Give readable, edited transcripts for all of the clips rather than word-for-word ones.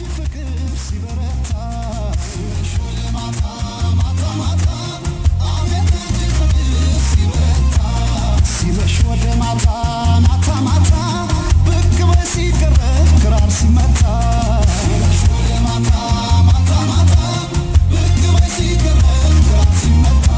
ፍቅር ሲበረታ ሲመሽ ወደ ማታ ማታ ማታ አቤት ያንቺ ፍቅር ሲበረታ ሲመሽ ወደ ማታ ማታ ማታ ብቅ በይ ሲገረፍ ክራር ሲመታ ሲመሽ ወደ ማታ ማታ ማታ ብቅ በይ ሲገረፍ ክራር ሲመታ።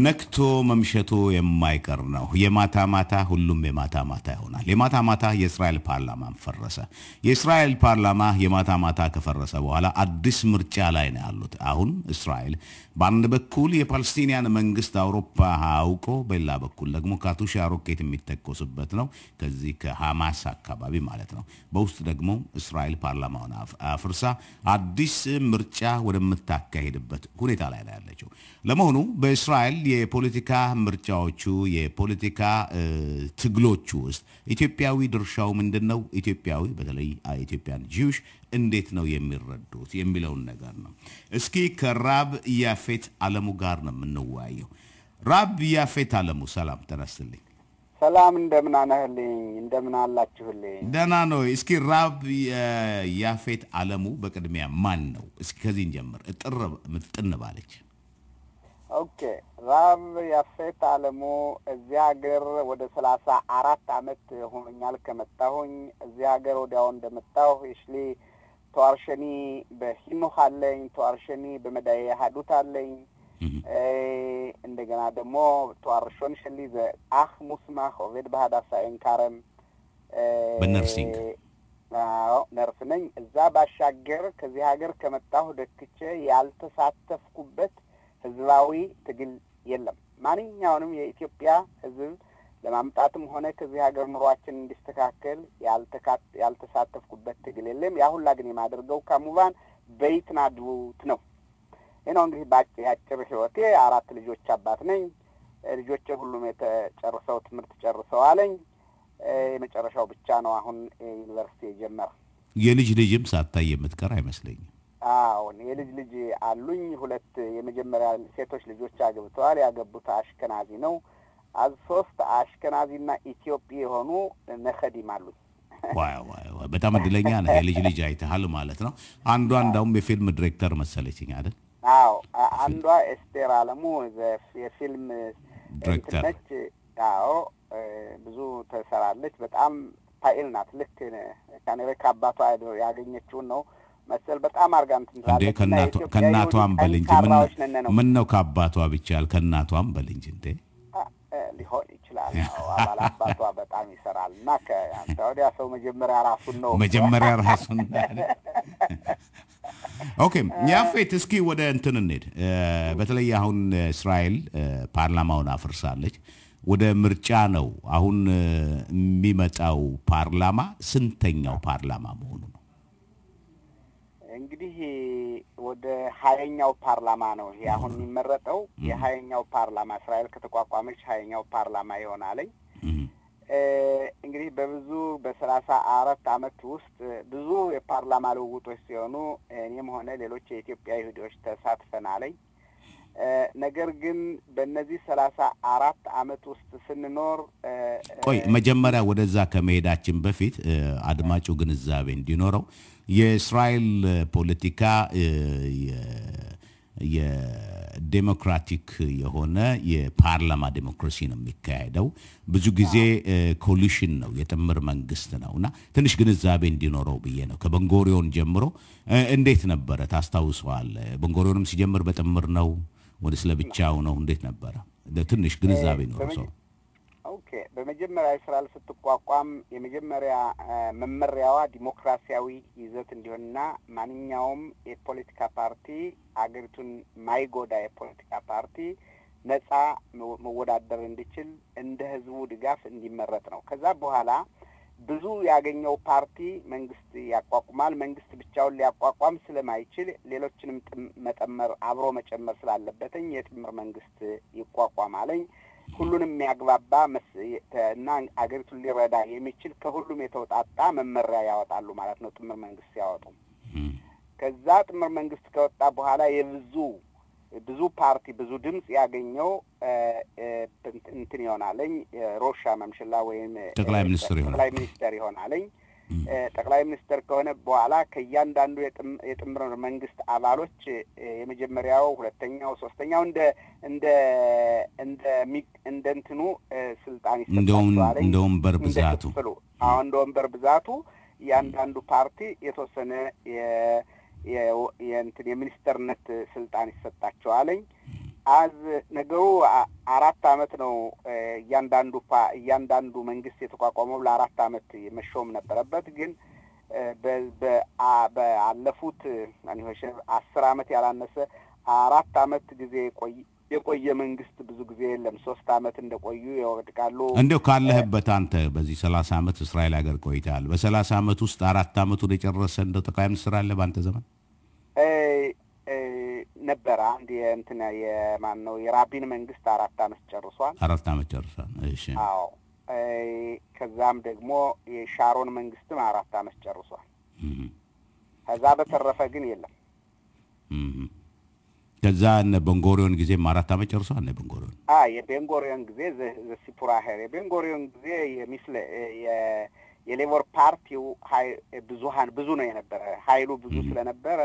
ነግቶ መምሸቱ የማይቀር ነው። የማታ ማታ ሁሉም የማታ ማታ ይሆናል። የማታ ማታ የእስራኤል ፓርላማን ፈረሰ። የእስራኤል ፓርላማ የማታ ማታ ከፈረሰ በኋላ አዲስ ምርጫ ላይ ነው ያሉት። አሁን እስራኤል በአንድ በኩል የ Palestinian መንግስት አውሮፓ አውቆ፣ በሌላ በኩል ደግሞ ካቱሻ ሮኬት የሚተኮስበት ነው፣ ከዚህ ከሐማስ አካባቢ ማለት ነው። በውስጥ ደግሞ እስራኤል ፓርላማውን አፍርሳ አዲስ ምርጫ ወደምታካሄድበት ሁኔታ ላይ ነው ያለችው። ለመሆኑ በእስራኤል የፖለቲካ ምርጫዎቹ የፖለቲካ ትግሎቹ ውስጥ ኢትዮጵያዊ ድርሻው ምንድን ነው? ኢትዮጵያዊ በተለይ Ethiopian Jewish እንዴት ነው የሚረዱት የሚለውን ነገር ነው። እስኪ ከራብ ያፌት አለሙ ጋር ነው የምንወያየው። ራብ ያፌት አለሙ፣ ሰላም ጤና ይስጥልኝ። ሰላም፣ እንደምን አነህልኝ? እንደምን አላችሁልኝ? ደህና ነው። እስኪ ራብ ያፌት አለሙ በቅድሚያ ማን ነው? እስኪ ከዚህ እንጀምር። እጥር ምጥን ባለች። Okay፣ ራብ ያፌት አለሙ እዚህ ሀገር ወደ 34 አመት ሆኖኛል ከመጣሁኝ። እዚህ ሀገር ወዲያው እንደመጣሁ יש לי תואר שני בחינוך አለኝ፣ תואר שני በ מדעי יהדות አለኝ። እንደገና ደግሞ תואר ראשון שלי זה אח מוסמך עובד בהדסה עין כרם በ nursing። አዎ፣ ነርስ ነኝ። እዛ ባሻገር ከዚህ ሀገር ከመጣሁ ደክቼ ያልተሳተፍኩበት ህዝባዊ ትግል የለም። ማንኛውንም የኢትዮጵያ ህዝብ ለማምጣትም ሆነ ከዚህ ሀገር ኑሯችን እንዲስተካከል ያልተሳተፍኩበት ትግል የለም። ያ ሁላ ግን የማደርገው כמובן בהתנדבות ነው። ይህ ነው እንግዲህ የአጭር ህይወቴ። አራት ልጆች አባት ነኝ። ልጆቼ ሁሉም የተጨርሰው ትምህርት ጨርሰዋለኝ። የመጨረሻው ብቻ ነው አሁን ዩኒቨርሲቲ የጀመረ። የልጅ ልጅም ሳታይ የምትቀር አይመስለኝም። አዎን፣ የልጅ ልጅ አሉኝ። ሁለት የመጀመሪያ ሴቶች ልጆች አግብተዋል። ያገቡት አሽከናዚ ነው። אז ሶስት አሽከናዚና ኢትዮጵ የሆኑ נכדים አሉኝ። ዋይ ዋይ ዋይ፣ በጣም እድለኛ ነህ። የልጅ ልጅ አይተሃል ማለት ነው። አንዷ እንዳውም የፊልም ዲሬክተር መሰለችኝ አይደል? አዎ፣ አንዷ ኤስቴር አለሙ የፊልም ዲሬክተር ነች። አዎ፣ ብዙ ትሰራለች። በጣም פעיל ናት። ልክ כנראה ከአባቷ ያገኘችውን ነው መሰል በጣም አርጋ እንትን እንዴ ትላለች። እና የኢትዮጵያ ከእናቷም ይሁዲ በል እንጂ። ጠንካራዎች ነን ነው። ምን ነው ከአባቷ ብቻ ከእናቷም በል እንጂ እንዴ። ሊሆን ይችላል። አዎ፣ አባል አባቷ በጣም ይሰራል እና ከአንተ ወዲያ ሰው መጀመሪያ ራሱን ነው። መጀመሪያ ራሱን። Okay ያፌት፣ እስኪ ወደ እንትን እንሂድ። በተለይ አሁን እስራኤል ፓርላማውን አፍርሳለች። ወደ ምርጫ ነው አሁን የሚመጣው። ፓርላማ ስንተኛው ፓርላማ መሆኑ ነው? እንግዲህ ወደ 20ኛው ፓርላማ ነው ይሄ አሁን የሚመረጠው። የ20ኛው ፓርላማ፣ እስራኤል ከተቋቋመች 20ኛው ፓርላማ ይሆናለኝ። እንግዲህ በብዙ በ34 አመት ውስጥ ብዙ የፓርላማ ልውውጦች ሲሆኑ እኔም ሆነ ሌሎች የኢትዮጵያ ይሁዲዎች ተሳትፈናለኝ። ነገር ግን በእነዚህ 34 አመት ውስጥ ስንኖር ቆይ፣ መጀመሪያ ወደዛ ከመሄዳችን በፊት አድማጩ ግንዛቤ እንዲኖረው የእስራኤል ፖለቲካ የዴሞክራቲክ የሆነ የፓርላማ ዴሞክራሲ ነው የሚካሄደው። ብዙ ጊዜ coalition ነው፣ የጥምር መንግስት ነው እና ትንሽ ግንዛቤ እንዲኖረው ብዬ ነው። ከቤንጎሪዮን ጀምሮ እንዴት ነበረ ታስታውሰዋል? ቤንጎሪዮንም ሲጀምር በጥምር ነው ወይስ ለብቻው ነው? እንዴት ነበረ? ትንሽ ግንዛቤ ኖረው ሰው። Okay፣ በመጀመሪያ እስራኤል ስትቋቋም የመጀመሪያ መመሪያዋ ዲሞክራሲያዊ ይዘት እንዲሆንና ማንኛውም የፖለቲካ ፓርቲ፣ አገሪቱን ማይጎዳ የፖለቲካ ፓርቲ ነጻ መወዳደር እንዲችል እንደ ህዝቡ ድጋፍ እንዲመረጥ ነው። ከዛ በኋላ ብዙ ያገኘው ፓርቲ መንግስት ያቋቁማል። መንግስት ብቻውን ሊያቋቋም ስለማይችል ሌሎችንም መጠመር አብሮ መጨመር ስላለበትኝ የጥምር መንግስት ይቋቋማለኝ። ሁሉንም የሚያግባባ እና አገሪቱን ሊረዳ የሚችል ከሁሉም የተውጣጣ መመሪያ ያወጣሉ ማለት ነው ጥምር መንግስት ሲያወጡ። ከዛ ጥምር መንግስት ከወጣ በኋላ የብዙ ብዙ ፓርቲ ብዙ ድምጽ ያገኘው እንትን ይሆናለኝ ראש הממשלה ወይም ጠቅላይ ሚኒስትር ይሆናል። ጠቅላይ ሚኒስትር ይሆናለኝ። ጠቅላይ ሚኒስትር ከሆነ በኋላ ከእያንዳንዱ የጥምር መንግስት አባሎች የመጀመሪያው፣ ሁለተኛው፣ ሶስተኛው እንደ እንደ እንደ እንደ እንትኑ ስልጣን ይሰጣቸዋል። እንደ ወንበር ብዛቱ። አዎ፣ እንደ ወንበር ብዛቱ እያንዳንዱ ፓርቲ የተወሰነ የእንትን የሚኒስተርነት ስልጣን ይሰጣቸዋለኝ። אז ነገሩ 4 አመት ነው። እያንዳንዱ መንግስት የተቋቋመው ለ4 አመት መሾም ነበረበት። ግን በአለፉት 10 አመት ያላነሰ 4 አመት ጊዜ የቆየ መንግስት ብዙ ጊዜ የለም። 3 አመት እንደቆዩ ይወድቃሉ። እንደው ካለህበት አንተ በዚህ 30 አመት እስራኤል ሀገር ቆይተሃል። በ30 አመት ውስጥ 4 አመቱን የጨረሰ እንደው ጠቅላይ ሚኒስትር አለ በአንተ ዘመን? ነበር አንድ የእንትና የማን ነው የራቢን መንግስት 4 አመት ጨርሷል። 4 አመት ጨርሷል። እሺ። አዎ። ከዛም ደግሞ የሻሮን መንግስትም 4 አመት ጨርሷል። ከዛ በተረፈ ግን የለም። ከዛ እነ ቤንጎሪዮን ጊዜም 4 አመት ጨርሷል። እነ ቤንጎሪዮን የቤንጎሪዮን ጊዜ ዘሲፑራ ሄር የቤንጎሪዮን ጊዜ የሚስለ የሌበር ፓርቲው ብዙሃን ብዙ ነው የነበረ፣ ኃይሉ ብዙ ስለነበረ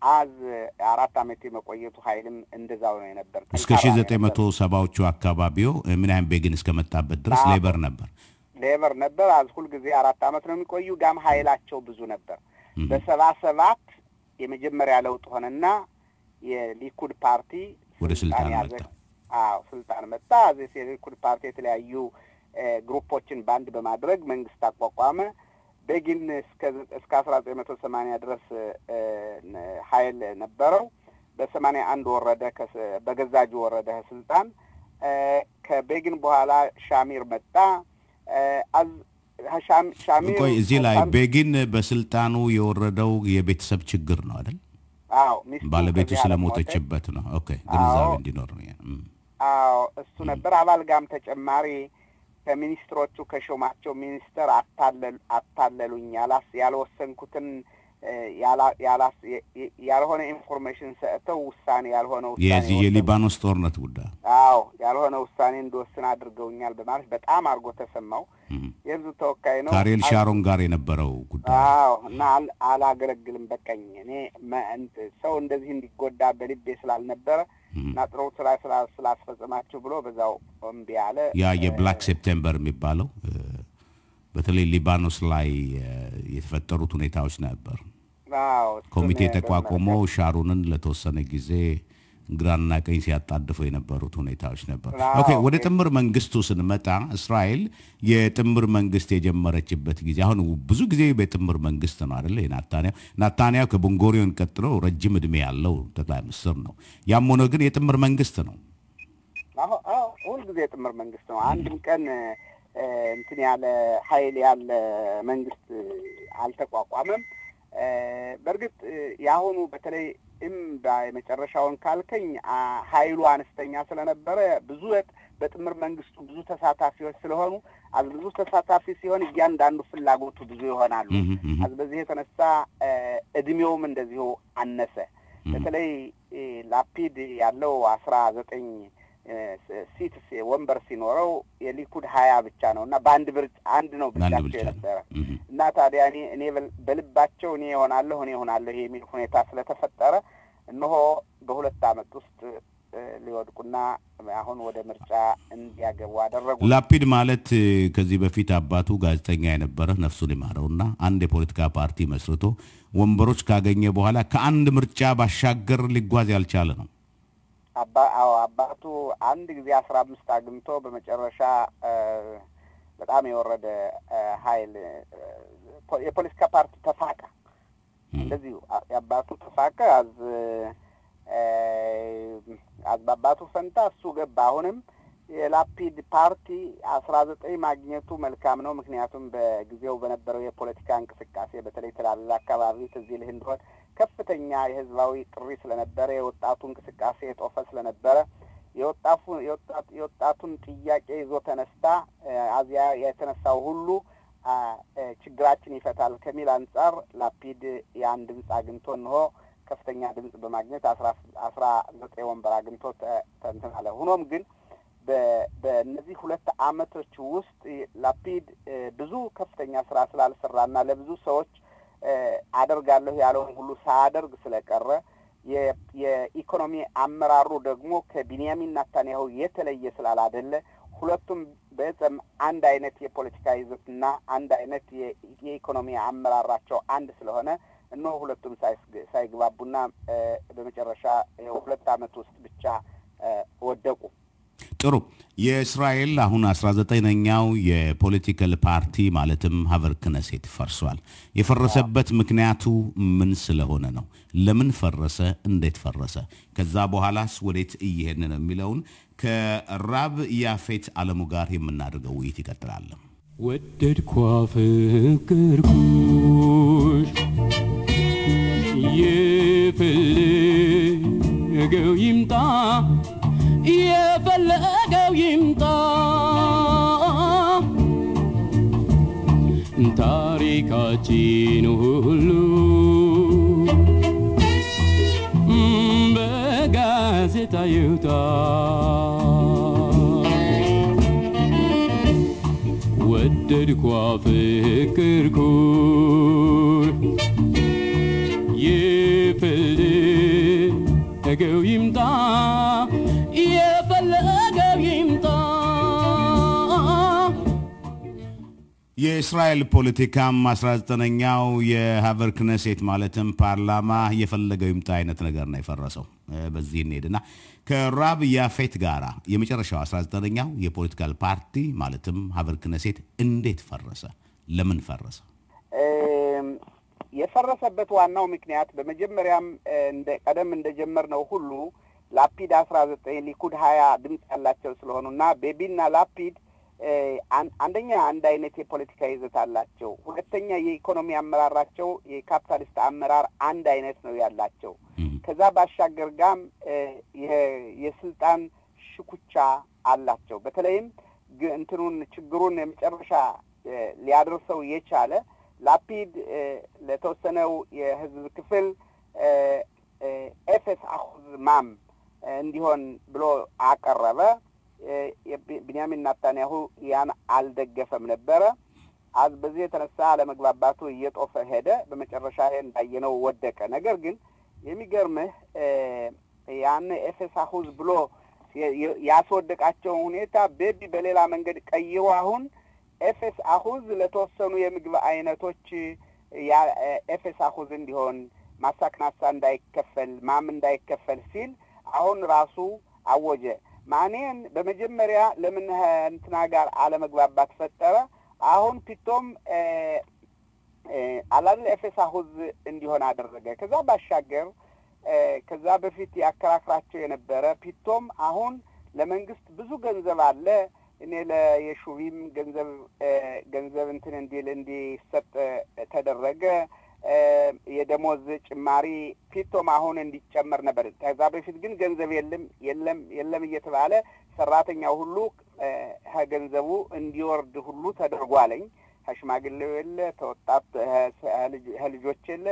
אז 4 አመት የመቆየቱ ኃይልም እንደዛው ነው የነበር። እስከ 1970ዎቹ አካባቢው ምናምን ቤግን እስከመጣበት ድረስ ሌበር ነበር። ሌበር ነበር። אז ሁል ጊዜ 4 አመት ነው የሚቆዩ፣ גם ኃይላቸው ብዙ ነበር። በ77 የመጀመሪያ ለውጥ ሆነና የሊኩድ ፓርቲ ወደ ስልጣን መጣ። አዎ፣ ስልጣን መጣ። אז የሊኩድ ፓርቲ የተለያዩ group ኦችን ባንድ በማድረግ መንግስት አቋቋመ። ቤጊን እስከ 1980 ድረስ ኃይል ነበረው። በ81 ወረደ፣ በገዛጁ ወረደ ስልጣን። ከቤጊን በኋላ ሻሚር መጣ። ሻሚር ቆይ፣ እዚህ ላይ ቤጊን በስልጣኑ የወረደው የቤተሰብ ችግር ነው አይደል? አዎ፣ ባለቤቱ ስለሞተችበት ነው። okay፣ ግንዛቤ እንዲኖር ነው። አዎ፣ እሱ ነበር። አባል גם ተጨማሪ ከሚኒስትሮቹ ከሾማቸው ሚኒስተር አታለሉኝ፣ ያልወሰንኩትን ያልሆነ information ሰጥተው ውሳኔ ያልሆነ ውሳኔ የዚህ የሊባኖስ ጦርነት ጉዳይ። አዎ፣ ያልሆነ ውሳኔ እንድወስን አድርገውኛል በማለት በጣም አድርጎ ተሰማው። የህዝብ ተወካይ ነው። ከአሪኤል ሻሮን ጋር የነበረው ጉዳይ። አዎ፣ እና አላገለግልም በቃኝ፣ እኔ ሰው እንደዚህ እንዲጎዳ በልቤ ስላልነበረ እና ጥሩ ስራ ስላስፈጽማችሁ ብሎ በዛው እምቢ አለ። ያ የ Black September የሚባለው በተለይ ሊባኖስ ላይ የተፈጠሩት ሁኔታዎች ነበር። ኮሚቴ ተቋቁሞ ሻሮንን ለተወሰነ ጊዜ ግራና ቀኝ ሲያጣድፈው የነበሩት ሁኔታዎች ነበር። okay፣ ወደ ጥምር መንግስቱ ስንመጣ እስራኤል የጥምር መንግስት የጀመረችበት ጊዜ አሁን ብዙ ጊዜ በጥምር መንግስት ነው አይደል? ናታንያሁ ከቤንጎሪዮን ቀጥሎ ረጅም እድሜ ያለው ጠቅላይ ሚኒስትር ነው። ያም ሆኖ ግን የጥምር መንግስት ነው። አዎ፣ ሁል ጊዜ የጥምር መንግስት ነው። አንድም ቀን እንትን ያለ ኃይል ያለ መንግስት አልተቋቋመም። በእርግጥ የአሁኑ በተለይ የመጨረሻውን ካልከኝ ኃይሉ አነስተኛ ስለነበረ ብዙ በጥምር መንግስቱ ብዙ ተሳታፊዎች ስለሆኑ ብዙ ተሳታፊ ሲሆን እያንዳንዱ ፍላጎቱ ብዙ ይሆናሉ። በዚህ የተነሳ እድሜውም እንደዚሁ አነሰ። በተለይ ላፒድ ያለው 19 seats ወንበር ሲኖረው የሊኩድ 20 ብቻ ነው እና በአንድ ብርጭ አንድ ነው ብቻቸው የነበረ እና ታዲያ እኔ በልባቸው እኔ እሆናለሁ እኔ እሆናለሁ የሚል ሁኔታ ስለተፈጠረ እነሆ በ2 አመት ውስጥ ሊወድቁና አሁን ወደ ምርጫ እንዲያገቡ አደረጉ። ላፒድ ማለት ከዚህ በፊት አባቱ ጋዜጠኛ የነበረ ነፍሱን ይማረውና አንድ የፖለቲካ ፓርቲ መስርቶ ወንበሮች ካገኘ በኋላ ከአንድ ምርጫ ባሻገር ሊጓዝ ያልቻለ ነው። አባቱ አንድ ጊዜ 15 አግኝቶ በመጨረሻ በጣም የወረደ ኃይል የፖለቲካ ፓርቲ ተፋቀ። እንደዚሁ የአባቱ ተፋቀ። אז በአባቱ ፈንታ እሱ ገባ። አሁንም የላፒድ ፓርቲ 19 ማግኘቱ መልካም ነው። ምክንያቱም በጊዜው በነበረው የፖለቲካ እንቅስቃሴ በተለይ ቴል አቪቭ አካባቢ ትዝ ይልህ እንደሆነ ከፍተኛ የህዝባዊ ጥሪ ስለነበረ የወጣቱ እንቅስቃሴ የጦፈ ስለነበረ የወጣቱን ጥያቄ ይዞ ተነስታ አዚያ የተነሳው ሁሉ ችግራችን ይፈታል ከሚል አንጻር ላፒድ ያን ድምጽ አግኝቶ እንሆ ከፍተኛ ድምጽ በማግኘት 19 ወንበር አግኝቶ እንትን አለ። ሆኖም ግን በእነዚህ 2 አመቶች ውስጥ ላፒድ ብዙ ከፍተኛ ስራ ስላልሰራና ለብዙ ሰዎች አደርጋለሁ ያለውን ሁሉ ሳያደርግ ስለቀረ፣ የኢኮኖሚ አመራሩ ደግሞ ከቢንያሚን ናታንያሁ የተለየ ስላላደለ፣ ሁለቱም በጣም አንድ አይነት የፖለቲካ ይዘትና አንድ አይነት የኢኮኖሚ አመራራቸው አንድ ስለሆነ እነሆ ሁለቱም ሳይግባቡና በመጨረሻ 2 አመት ውስጥ ብቻ ወደቁ። ጥሩ። የእስራኤል አሁን 19ኛው የ political party ማለትም ሀቨር ክነሴት ፈርሷል። የፈረሰበት ምክንያቱ ምን ስለሆነ ነው? ለምን ፈረሰ? እንዴት ፈረሰ? ከዛ በኋላስ ወዴት እየሄድን ነው የሚለውን ከራብ ያፌት አለሙ ጋር የምናደርገው ውይይት ይቀጥላል። ወደድኳ ፍቅርኩሽ፣ የፈለገው ይምጣ የፈለገው ይምጣ፣ ታሪካችን ሁሉ በጋዜጣ ይውጣ። ወደድኳ ፍቅርኩሽ፣ የፈለገው ይምጣ የፈለገው ይምጣ። የእስራኤል ፖለቲካም 19ኛው የሀቨር ክነሴት ማለትም ፓርላማ የፈለገው ይምጣ አይነት ነገር ነው የፈረሰው። በዚህ እንሄድና ከራብ ያፌት ጋራ የመጨረሻው 19ኛው የ political party ማለትም ሀቨር ክነሴት እንዴት ፈረሰ? ለምን ፈረሰ? የፈረሰበት ዋናው ምክንያት በመጀመሪያም እንደ ቀደም እንደጀመርነው ሁሉ ላፒድ 19፣ ሊኩድ 20 ድምፅ ያላቸው ስለሆኑና ቤቢና ላፒድ አንደኛ አንድ አይነት የፖለቲካ ይዘት አላቸው። ሁለተኛ የኢኮኖሚ አመራራቸው የካፒታሊስት አመራር አንድ አይነት ነው ያላቸው። ከዛ ባሻገር ጋም የስልጣን ሽኩቻ አላቸው። በተለይም እንትኑን ችግሩን የመጨረሻ ሊያደርሰው የቻለ ላፒድ ለተወሰነው የህዝብ ክፍል אפס אחוז מע"מ እንዲሆን ብሎ አቀረበ። ቢንያሚን ናታንያሁ ያን አልደገፈም ነበረ። በዚህ የተነሳ አለመግባባቱ እየጦፈ ሄደ። በመጨረሻ እንዳየነው ወደቀ። ነገር ግን የሚገርምህ ያን אפס אחוז ብሎ ያስወደቃቸውን ሁኔታ ቤቢ በሌላ መንገድ ቀይሮ አሁን אפס אחוז ለተወሰኑ የምግብ አይነቶች אפס אחוז እንዲሆን፣ מס הכנסה እንዳይከፈል፣ מע"מ እንዳይከፈል ሲል አሁን ራሱ አወጀ። מעניין በመጀመሪያ ለምን እንትና ጋር አለመግባባት ፈጠረ? አሁን פתאום አላል אפס אחוז እንዲሆን አደረገ። ከዛ ባሻገር ከዛ በፊት ያከራክራቸው የነበረ פתאום አሁን ለመንግስት ብዙ ገንዘብ አለ፣ እኔ ለ יישובים ገንዘብ እንትን እንዲል እንዲሰጥ ተደረገ። የደሞዝ ጭማሪ פתאום አሁን እንዲጨመር ነበር። ከዛ በፊት ግን ገንዘብ የለም የለም የለም እየተባለ ሰራተኛው ሁሉ ከገንዘቡ እንዲወርድ ሁሉ ተደርጓለኝ። ከሽማግሌው የለ፣ ተወጣት ከልጆች የለ፣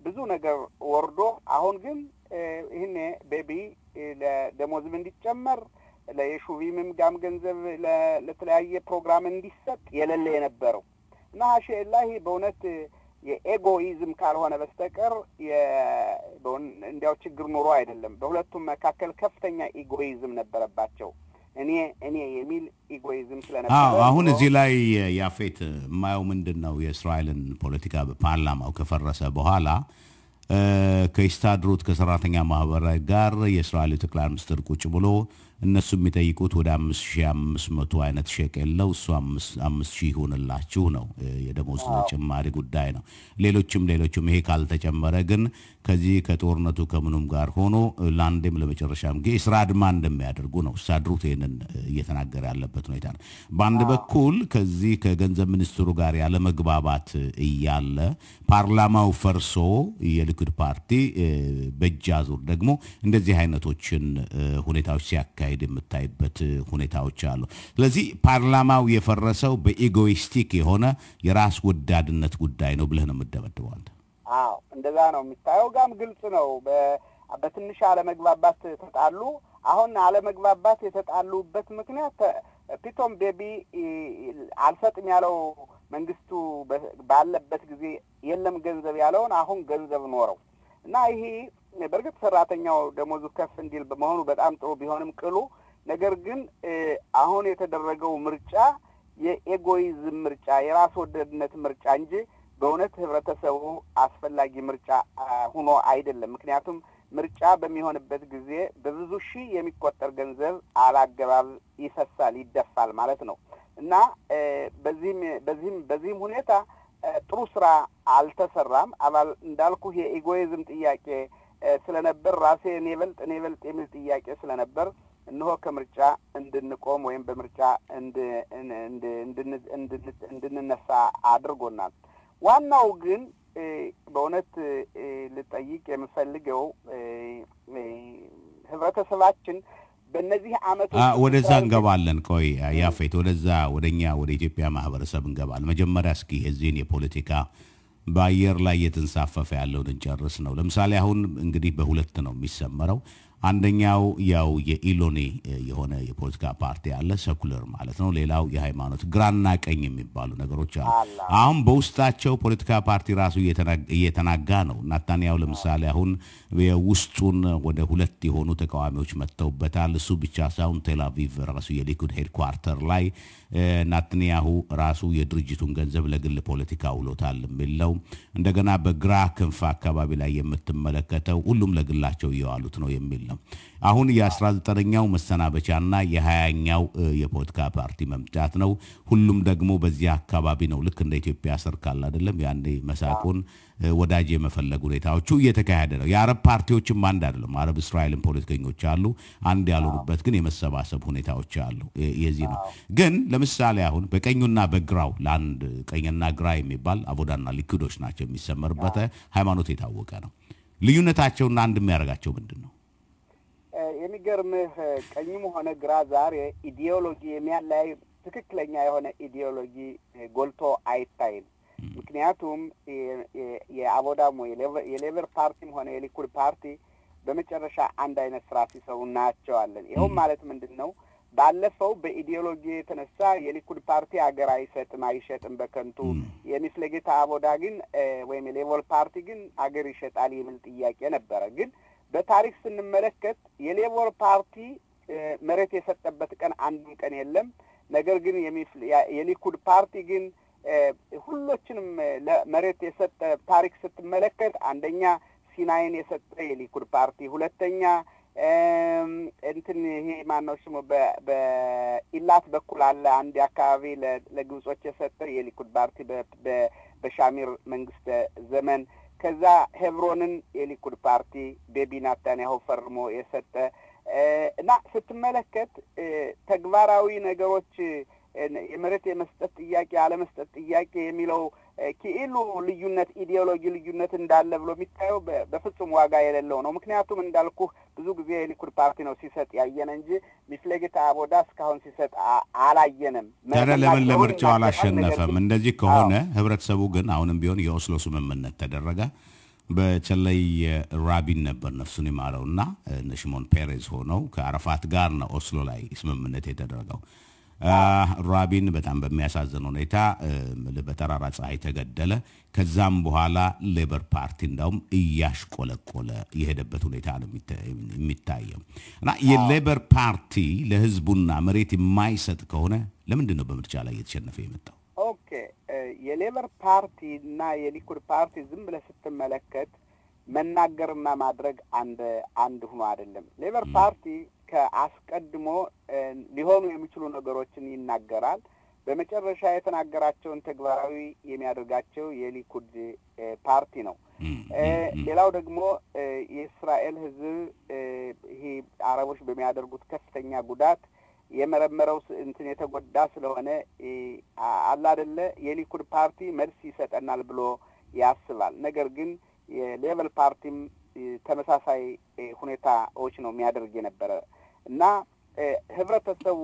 ብዙ ነገር ወርዶ አሁን ግን ይህኔ ቤቢ ለደሞዝም እንዲጨመር፣ ለ יישובים ም גם ገንዘብ ለተለያየ ፕሮግራም እንዲሰጥ የሌለ የነበረው እና השאלה היא በእውነት የ egoism ካልሆነ በስተቀር እንዲያው ችግር ኑሮ አይደለም። በሁለቱም መካከል ከፍተኛ egoism ነበረባቸው። እኔ እኔ የሚል egoism ስለነበረ አሁን እዚህ ላይ ያፌት የማየው ምንድን ነው፣ የእስራኤልን ፖለቲካ በፓርላማው ከፈረሰ በኋላ ከሂስታድሩት ከሰራተኛ ማህበር ጋር የእስራኤል ጠቅላይ ሚኒስትር ቁጭ ብሎ እነሱ የሚጠይቁት ወደ 5500 አይነት ሸቀል ነው። እሱ 5000 ይሆንላችሁ ነው፣ የደሞዝ ጭማሪ ጉዳይ ነው። ሌሎችም ሌሎችም ይሄ ካልተጨመረ ግን ከዚህ ከጦርነቱ ከምኑም ጋር ሆኖ ለአንዴም ለመጨረሻም ጊዜ የስራ አድማ እንደሚያደርጉ ነው ሂስታድሩት ይህንን እየተናገረ ያለበት ሁኔታ ነው። በአንድ በኩል ከዚህ ከገንዘብ ሚኒስትሩ ጋር ያለመግባባት እያለ ፓርላማው ፈርሶ የሊኩድ ፓርቲ በእጅ አዙር ደግሞ እንደዚህ አይነቶችን ሁኔታዎች ሲያካሂድ የምታይበት ሁኔታዎች አሉ። ስለዚህ ፓርላማው የፈረሰው በ egoistic የሆነ የራስ ወዳድነት ጉዳይ ነው ብለህ ነው የምትደመድመው አንተ? አዎ፣ እንደዛ ነው የሚታየው። גם ግልጽ ነው። በትንሽ አለመግባባት ተጣሉ። አሁን አለመግባባት የተጣሉበት ምክንያት פתאום ቤቢ አልሰጥም ያለው መንግስቱ ባለበት ጊዜ የለም ገንዘብ ያለውን አሁን ገንዘብ ኖረው እና ይሄ በእርግጥ ሰራተኛው ደሞዙ ከፍ እንዲል በመሆኑ በጣም ጥሩ ቢሆንም ቅሉ ነገር ግን አሁን የተደረገው ምርጫ የ egoism ምርጫ፣ የራስ ወዳድነት ምርጫ እንጂ በእውነት ህብረተሰቡ አስፈላጊ ምርጫ ሆኖ አይደለም። ምክንያቱም ምርጫ በሚሆንበት ጊዜ በብዙ ሺህ የሚቆጠር ገንዘብ አላገባብ ይፈሳል፣ ይደፋል ማለት ነው። እና በዚህም ሁኔታ ጥሩ ስራ አልተሰራም። አባል እንዳልኩህ የ egoism ጥያቄ ስለነበር ራሴ እኔ በልጥ እኔ በልጥ የሚል ጥያቄ ስለነበር እነሆ ከምርጫ እንድንቆም ወይም በምርጫ እንድንነሳ አድርጎናል። ዋናው ግን በእውነት ልጠይቅ የምፈልገው ህብረተሰባችን በእነዚህ አመቶች ወደዛ እንገባለን። ቆይ ያፌት፣ ወደዛ ወደኛ ወደ ኢትዮጵያ ማህበረሰብ እንገባለን። መጀመሪያ እስኪ የዚህን የፖለቲካ በአየር ላይ እየተንሳፈፈ ያለውን እንጨርስ ነው። ለምሳሌ አሁን እንግዲህ በሁለት ነው የሚሰመረው። አንደኛው ያው የኢሎኒ የሆነ የፖለቲካ ፓርቲ አለ፣ secular ማለት ነው። ሌላው የሃይማኖት ግራና ቀኝ የሚባሉ ነገሮች አሉ። አሁን በውስጣቸው ፖለቲካ ፓርቲ ራሱ እየተናጋ ነው። ናታንያሁ ለምሳሌ አሁን የውስጡን ወደ ሁለት የሆኑ ተቃዋሚዎች መጥተውበታል። እሱ ብቻ ሳይሆን ቴል አቪቭ ራሱ የሊኩድ headquarter ላይ ናታንያሁ ራሱ የድርጅቱን ገንዘብ ለግል ፖለቲካ ውሎታል የሚል ነው። እንደገና በግራ ክንፍ አካባቢ ላይ የምትመለከተው ሁሉም ለግላቸው እየዋሉት ነው የሚል ነው። አሁን የ19ኛው መሰናበቻና የ20ኛው የፖለቲካ ፓርቲ መምጣት ነው። ሁሉም ደግሞ በዚያ አካባቢ ነው። ልክ እንደ ኢትዮጵያ ሰርካል አይደለም ያኔ መሳቁን ወዳጅ የመፈለግ ሁኔታዎቹ እየተካሄደ ነው። የአረብ ፓርቲዎችም አንድ አይደለም። አረብ እስራኤልን ፖለቲከኞች አሉ። አንድ ያልሆኑበት ግን የመሰባሰብ ሁኔታዎች አሉ። የዚህ ነው። ግን ለምሳሌ አሁን በቀኙና በግራው ለአንድ ቀኝና ግራ የሚባል አቦዳና ሊኩዶች ናቸው የሚሰመርበት ሃይማኖት የታወቀ ነው። ልዩነታቸውና አንድ የሚያደርጋቸው ምንድን ነው? የሚገርምህ ቀኝም ሆነ ግራ ዛሬ ideology የሚያለያይ ትክክለኛ የሆነ ideology ጎልቶ አይታይም። ምክንያቱም የአቦዳም ወይ የሌበር ፓርቲም ሆነ የሊኩድ ፓርቲ በመጨረሻ አንድ አይነት ስራ ሲሰሩ እናያቸዋለን። ይኸውም ማለት ምንድን ነው? ባለፈው በ ideology የተነሳ የሊኩድ ፓርቲ ሀገር አይሰጥም አይሸጥም በከንቱ፣ የ מפלגת አቦዳ ግን ወይም የሌበር ፓርቲ ግን አገር ይሸጣል የሚል ጥያቄ ነበረ። ግን በታሪክ ስንመለከት የሌበር ፓርቲ መሬት የሰጠበት ቀን አንድም ቀን የለም። ነገር ግን የሊኩድ ፓርቲ ግን ሁሎችንም መሬት የሰጠ ታሪክ ስትመለከት አንደኛ ሲናይን የሰጠ የሊኩድ ፓርቲ፣ ሁለተኛ እንትን ይሄ ማነው ስሙ በኢላት በኩል አለ አንድ አካባቢ ለግብጾች የሰጠ የሊኩድ ፓርቲ በሻሚር መንግስት ዘመን፣ ከዛ ሄብሮንን የሊኩድ ፓርቲ ቤቢ ናታንያሁ ፈርሞ የሰጠ እና ስትመለከት ተግባራዊ ነገሮች የመሬት የመስጠት ጥያቄ አለመስጠት ጥያቄ የሚለው כאילו ልዩነት ideology ልዩነት እንዳለ ብሎ የሚታየው በፍጹም ዋጋ የሌለው ነው። ምክንያቱም እንዳልኩህ ብዙ ጊዜ የሊኩድ ፓርቲ ነው ሲሰጥ ያየነ እንጂ מפלגת አቦዳ እስካሁን ሲሰጥ አላየንም። ታዲያ ለምን ለምርጫው አላሸነፈም? እንደዚህ ከሆነ ህብረተሰቡ ግን አሁንም ቢሆን የኦስሎ ስምምነት ተደረገ። በተለይ ራቢን ነበር ነፍሱን ይማረውና እነ ሽሞን ፔሬዝ ሆነው ከአረፋት ጋር ነው ኦስሎ ላይ ስምምነት የተደረገው። ራቢን በጣም በሚያሳዝን ሁኔታ በጠራራ ፀሐይ ተገደለ። ከዛም በኋላ ሌበር ፓርቲ እንዳውም እያሽቆለቆለ የሄደበት ሁኔታ ነው የሚታየው። እና የሌበር ፓርቲ ለህዝቡና መሬት የማይሰጥ ከሆነ ለምንድን ነው በምርጫ ላይ እየተሸነፈ የመጣው? Okay፣ የሌበር ፓርቲ እና የሊኩድ ፓርቲ ዝም ብለህ ስትመለከት መናገርና ማድረግ አንድ አንድ ሆኖ አይደለም። ሌበር ፓርቲ ከአስቀድሞ ሊሆኑ የሚችሉ ነገሮችን ይናገራል። በመጨረሻ የተናገራቸውን ተግባራዊ የሚያደርጋቸው የሊኩድ ፓርቲ ነው። ሌላው ደግሞ የእስራኤል ህዝብ ይሄ አረቦች በሚያደርጉት ከፍተኛ ጉዳት የመረመረው እንትን የተጎዳ ስለሆነ አለ አይደለ የሊኩድ ፓርቲ መልስ ይሰጠናል ብሎ ያስባል። ነገር ግን የሌበር ፓርቲም ተመሳሳይ ሁኔታዎች ነው የሚያደርግ የነበረ እና ህብረተሰቡ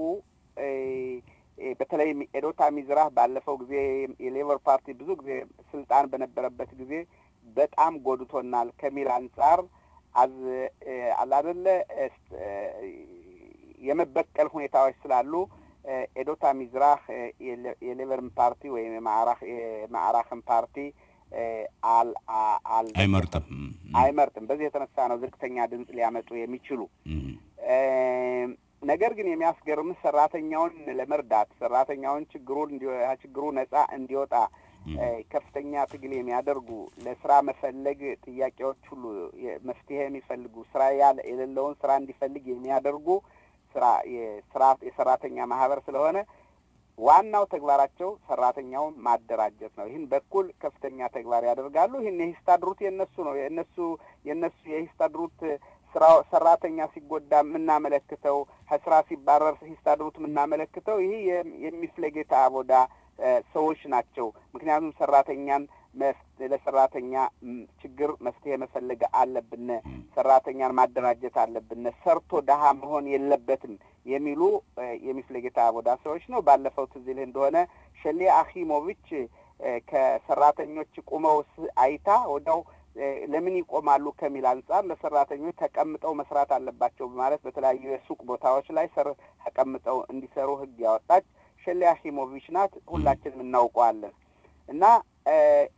በተለይ עדות המזרח ባለፈው ጊዜ የሌበር ፓርቲ ብዙ ጊዜ ስልጣን በነበረበት ጊዜ በጣም ጎድቶናል ከሚል አንጻር አዝ አላደለ የመበቀል ሁኔታዎች ስላሉ עדות המזרח የሌበርን ፓርቲ ወይም የማዕራክን ፓርቲ አይመርጥም አይመርጥም። በዚህ የተነሳ ነው ዝቅተኛ ድምጽ ሊያመጡ የሚችሉ። ነገር ግን የሚያስገርም ሰራተኛውን ለመርዳት፣ ሰራተኛውን ችግሩ ነጻ እንዲወጣ ከፍተኛ ትግል የሚያደርጉ፣ ለስራ መፈለግ ጥያቄዎች ሁሉ መፍትሄ የሚፈልጉ፣ ስራ የሌለውን ስራ እንዲፈልግ የሚያደርጉ ስራ የሰራተኛ ማህበር ስለሆነ ዋናው ተግባራቸው ሰራተኛውን ማደራጀት ነው። ይህን በኩል ከፍተኛ ተግባር ያደርጋሉ። ይህን የ הסתדרות የነሱ ነው። የነሱ የ הסתדרות ስራ ሰራተኛ ሲጎዳ የምናመለክተው፣ ከስራ ሲባረር הסתדרות የምናመለክተው ይህ የ מפלגת העבודה ሰዎች ናቸው። ምክንያቱም ሰራተኛን ለሰራተኛ ችግር መፍትሄ መፈለግ አለብን፣ ሰራተኛን ማደራጀት አለብን፣ ሰርቶ ደሃ መሆን የለበትም የሚሉ የ מפלגת העבודה ሰዎች ነው። ባለፈው ትዝ ይልህ እንደሆነ ሸሌ አኺሞቪች ከሰራተኞች ቁመው አይታ ወዲያው ለምን ይቆማሉ ከሚል አንጻር ለሰራተኞች ተቀምጠው መስራት አለባቸው በማለት በተለያዩ የሱቅ ቦታዎች ላይ ተቀምጠው እንዲሰሩ ህግ ያወጣች ሸሌ አኺሞቪች ናት። ሁላችንም እናውቀዋለን። እና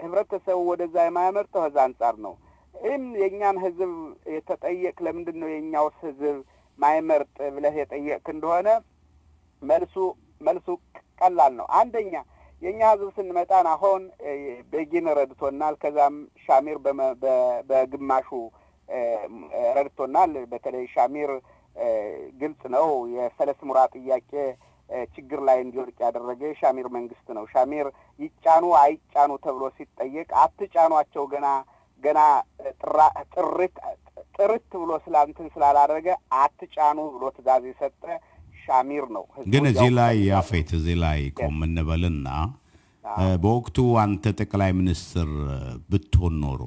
ህብረተሰቡ ወደዛ የማያመርተው ከዛ አንጻር ነው። ይህም የእኛን ህዝብ የተጠየቅ ለምንድን ነው የእኛውስ ህዝብ ማይመርጥ ብለህ የጠየቅ እንደሆነ መልሱ ቀላል ነው። አንደኛ የእኛ ህዝብ ስንመጣን አሁን ቤጊን ረድቶናል። ከዛም ሻሚር በግማሹ ረድቶናል። በተለይ ሻሚር ግልጽ ነው፣ የፈለስ ሙራ ጥያቄ ችግር ላይ እንዲወድቅ ያደረገ የሻሚር መንግስት ነው። ሻሚር ይጫኑ አይጫኑ ተብሎ ሲጠየቅ አትጫኗቸው ገና ገና ጥርት ጥርት ብሎ ስላንትን ስላላደረገ አትጫኑ ብሎ ትእዛዝ የሰጠ ሻሚር ነው። ግን እዚህ ላይ ያፌት፣ እዚህ ላይ ቆም እንበልና በወቅቱ አንተ ጠቅላይ ሚኒስትር ብትሆን ኖሮ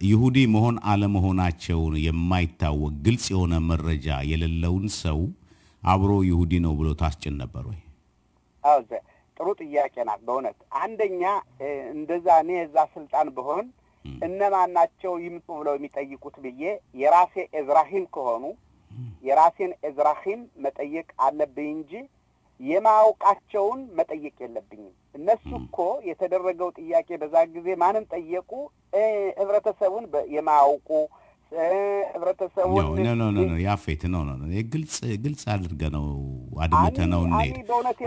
ይሁዲ መሆን አለመሆናቸውን የማይታወቅ ግልጽ የሆነ መረጃ የሌለውን ሰው አብሮ ይሁዲ ነው ብሎ ታስጭን ነበር ወይ? አዎ፣ ጥሩ ጥያቄ ናት በእውነት። አንደኛ እንደዛ እኔ እዛ ስልጣን ብሆን እነማን ናቸው ይምጡ ብለው የሚጠይቁት ብዬ የራሴ אזרחים ከሆኑ የራሴን אזרחים መጠየቅ አለብኝ እንጂ የማውቃቸውን መጠየቅ የለብኝም። እነሱ እኮ የተደረገው ጥያቄ በዛ ጊዜ ማንን ጠየቁ? ህብረተሰቡን የማያውቁ ህብረተሰቡን No, no, no, ያፌት፣ no, no፣ ግልጽ ግልጽ አድርገ ነው አድምተ ነው እንሄድ።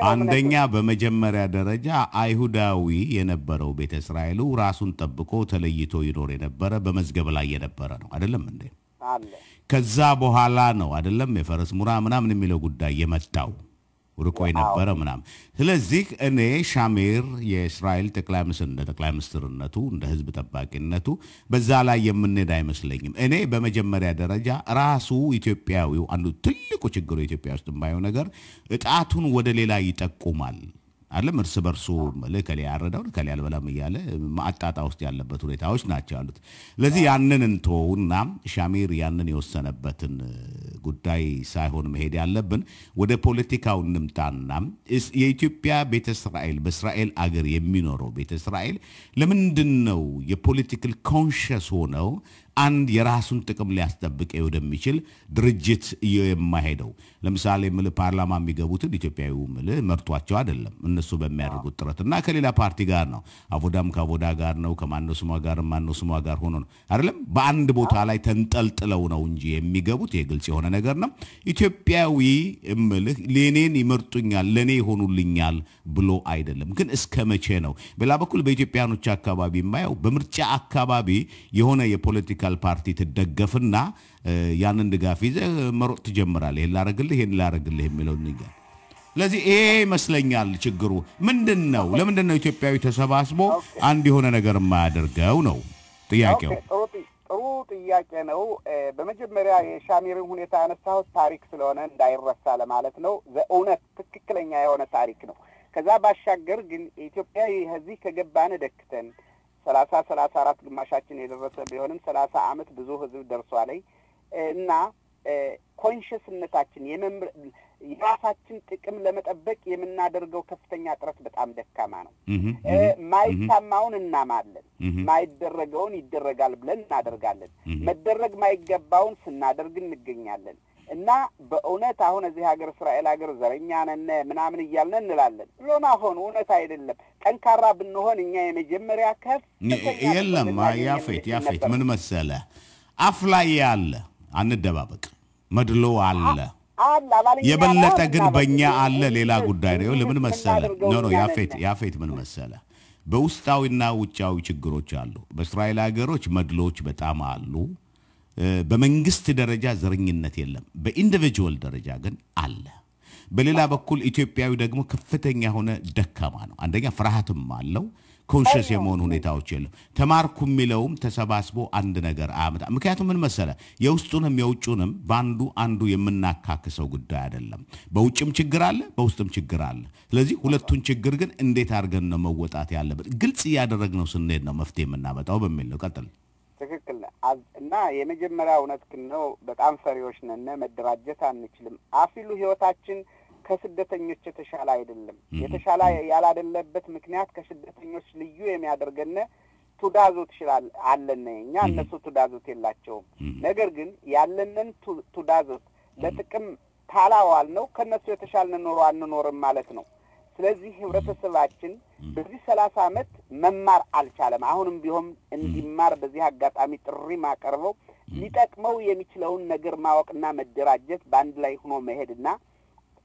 አንደኛ በመጀመሪያ ደረጃ አይሁዳዊ የነበረው ቤተ እስራኤሉ ራሱን ጠብቆ ተለይቶ ይኖር የነበረ በመዝገብ ላይ የነበረ ነው፣ አይደለም እንዴ? አለ። ከዛ በኋላ ነው አይደለም የፈረስ ሙራ ምናምን የሚለው ጉዳይ የመጣው፣ ርቆ የነበረ ምናምን። ስለዚህ እኔ ሻሜር የእስራኤል ጠቅላይ ሚኒስትር እንደ ጠቅላይ ሚኒስትርነቱ እንደ ህዝብ ጠባቂነቱ በዛ ላይ የምንሄድ አይመስለኝም። እኔ በመጀመሪያ ደረጃ ራሱ ኢትዮጵያዊው አንዱ ትልቁ ችግሩ ኢትዮጵያ ውስጥ የማየው ነገር እጣቱን ወደ ሌላ ይጠቁማል። አለም እርስ በርሱ ከሌ ያረዳው ከሌ አልበላም እያለ ማጣጣ ውስጥ ያለበት ሁኔታዎች ናቸው ያሉት። ስለዚህ ያንን እንተውና ሻሚር ያንን የወሰነበትን ጉዳይ ሳይሆን መሄድ ያለብን ወደ ፖለቲካው እንምጣና የኢትዮጵያ ቤተ እስራኤል፣ በእስራኤል አገር የሚኖረው ቤተ እስራኤል ለምንድን ነው የ political conscious ሆነው አንድ የራሱን ጥቅም ሊያስጠብቅ ወደሚችል ድርጅት የማይሄደው? ለምሳሌ ምል ፓርላማ የሚገቡትን ኢትዮጵያዊው ምል መርጧቸው አይደለም፣ እነሱ በሚያደርጉት ጥረትና ከሌላ ፓርቲ ጋር ነው። አቮዳም ከአቮዳ ጋር ነው፣ ከማነው ስሟ ጋር ማነው ስሟ ጋር ሆኖ ነው አይደለም። በአንድ ቦታ ላይ ተንጠልጥለው ነው እንጂ የሚገቡት፣ የግልጽ የሆነ ነገር ነው። ኢትዮጵያዊ እምልህ ለኔን ይመርጡኛል፣ ለኔ ይሆኑልኛል ብሎ አይደለም። ግን እስከ መቼ ነው? በሌላ በኩል በኢትዮጵያኖች አካባቢ የማየው በምርጫ አካባቢ የሆነ የ political ፓርቲ ትደገፍና ያንን ድጋፍ ይዘህ መሮጥ ትጀምራለህ። ይሄን ላረግልህ፣ ይሄን ላረግልህ የሚለውን ነገር። ስለዚህ ይሄ ይመስለኛል ችግሩ። ምንድን ነው? ለምንድን ነው ኢትዮጵያዊ ተሰባስቦ አንድ የሆነ ነገር የማያደርገው ነው ጥያቄው። ጥሩ ጥያቄ ነው። በመጀመሪያ የሻሚርን ሁኔታ ያነሳሁት ታሪክ ስለሆነ እንዳይረሳ ለማለት ነው። እውነት ትክክለኛ የሆነ ታሪክ ነው። ከዛ ባሻገር ግን ኢትዮጵያዊ እዚህ ከገባን ደክተን 30፣ 34 ግማሻችን የደረሰ ቢሆንም 30 አመት ብዙ ህዝብ ደርሷል እና conscious ነታችን የራሳችን ጥቅም ለመጠበቅ የምናደርገው ከፍተኛ ጥረት በጣም ደካማ ነው። ማይታማውን እናማለን፣ ማይደረገውን ይደረጋል ብለን እናደርጋለን፣ መደረግ ማይገባውን ስናደርግ እንገኛለን። እና በእውነት አሁን እዚህ ሀገር እስራኤል ሀገር ዘረኛ ነን ምናምን እያልን እንላለን። ሎና ሆን እውነት አይደለም። ጠንካራ ብንሆን እኛ የመጀመሪያ ከፍ የለም። ያፌት፣ ያፌት፣ ምን መሰለ፣ አፍ ላይ ያለ አንደባበቅ፣ መድሎ አለ። የበለጠ ግን በእኛ አለ። ሌላ ጉዳይ ነው። ለምን መሰለ፣ no no፣ ያፌት፣ ያፌት፣ ምን መሰለ፣ በውስጣዊና ውጫዊ ችግሮች አሉ። በእስራኤል ሀገሮች መድሎች በጣም አሉ። በመንግስት ደረጃ ዘረኝነት የለም። በ individual ደረጃ ግን አለ። በሌላ በኩል ኢትዮጵያዊ ደግሞ ከፍተኛ የሆነ ደካማ ነው። አንደኛ ፍርሃትም አለው። Conscious የመሆን ሁኔታዎች የለም። ተማርኩ የሚለውም ተሰባስቦ አንድ ነገር አያመጣ። ምክንያቱም ምን መሰለ፣ የውስጡንም የውጩንም በአንዱ አንዱ የምናካክሰው ጉዳይ አይደለም። በውጭም ችግር አለ፣ በውስጥም ችግር አለ። ስለዚህ ሁለቱን ችግር ግን እንዴት አድርገን ነው መወጣት ያለበት? ግልጽ እያደረግነው ስንሄድ ነው መፍትሄ የምናመጣው በሚል ነው። ቀጥል። ትክክል እና የመጀመሪያ እውነትህን ነው። በጣም ፈሪዎች ነን። መደራጀት አንችልም። አፊሉ ህይወታችን ከስደተኞች የተሻለ አይደለም። የተሻለ ያላደለበት ምክንያት ከስደተኞች ልዩ የሚያደርገን תעודת זהות ይችላል አለን እኛ፣ እነሱ תעודת זהות የላቸውም። ነገር ግን ያለንን תעודת זהות ለጥቅም ካላዋል ነው ከእነሱ የተሻልን ኑሮ አንኖርም ማለት ነው። ስለዚህ ህብረተሰባችን በዚህ 30 ዓመት መማር አልቻለም። አሁንም ቢሆን እንዲማር በዚህ አጋጣሚ ጥሪ ማቀርበው ሊጠቅመው የሚችለውን ነገር ማወቅና መደራጀት፣ በአንድ ላይ ሆኖ መሄድና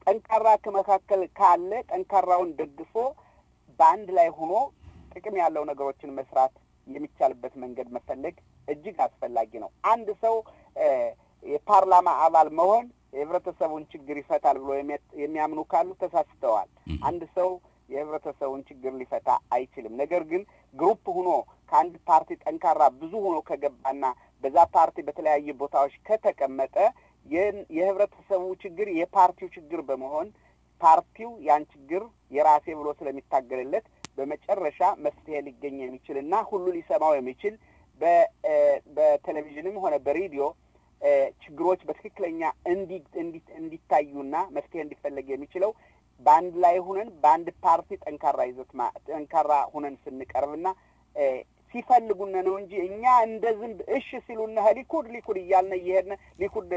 ጠንካራ ከመካከል ካለ ጠንካራውን ደግፎ በአንድ ላይ ሆኖ ጥቅም ያለው ነገሮችን መስራት የሚቻልበት መንገድ መፈለግ እጅግ አስፈላጊ ነው። አንድ ሰው የፓርላማ አባል መሆን የህብረተሰቡን ችግር ይፈታል ብሎ የሚያምኑ ካሉ ተሳስተዋል። አንድ ሰው የህብረተሰቡን ችግር ሊፈታ አይችልም። ነገር ግን group ሆኖ ከአንድ ፓርቲ ጠንካራ ብዙ ሆኖ ከገባና በዛ ፓርቲ በተለያዩ ቦታዎች ከተቀመጠ የህብረተሰቡ ችግር የፓርቲው ችግር በመሆን ፓርቲው ያን ችግር የራሴ ብሎ ስለሚታገልለት በመጨረሻ መፍትሄ ሊገኝ የሚችልና ሁሉ ሊሰማው የሚችል፣ በቴሌቪዥንም ሆነ በሬዲዮ ችግሮች በትክክለኛ እንዲታዩና መፍትሄ እንዲፈለግ የሚችለው በአንድ ላይ ሁነን በአንድ ፓርቲ ጠንካራ ይዘት ጠንካራ ሁነን ስንቀርብና ሲፈልጉን ነው እንጂ እኛ እንደ ዝንብ እሽ ሲሉን ሊኩድ ሊኩድ እያልን እየሄድን ሊኩድ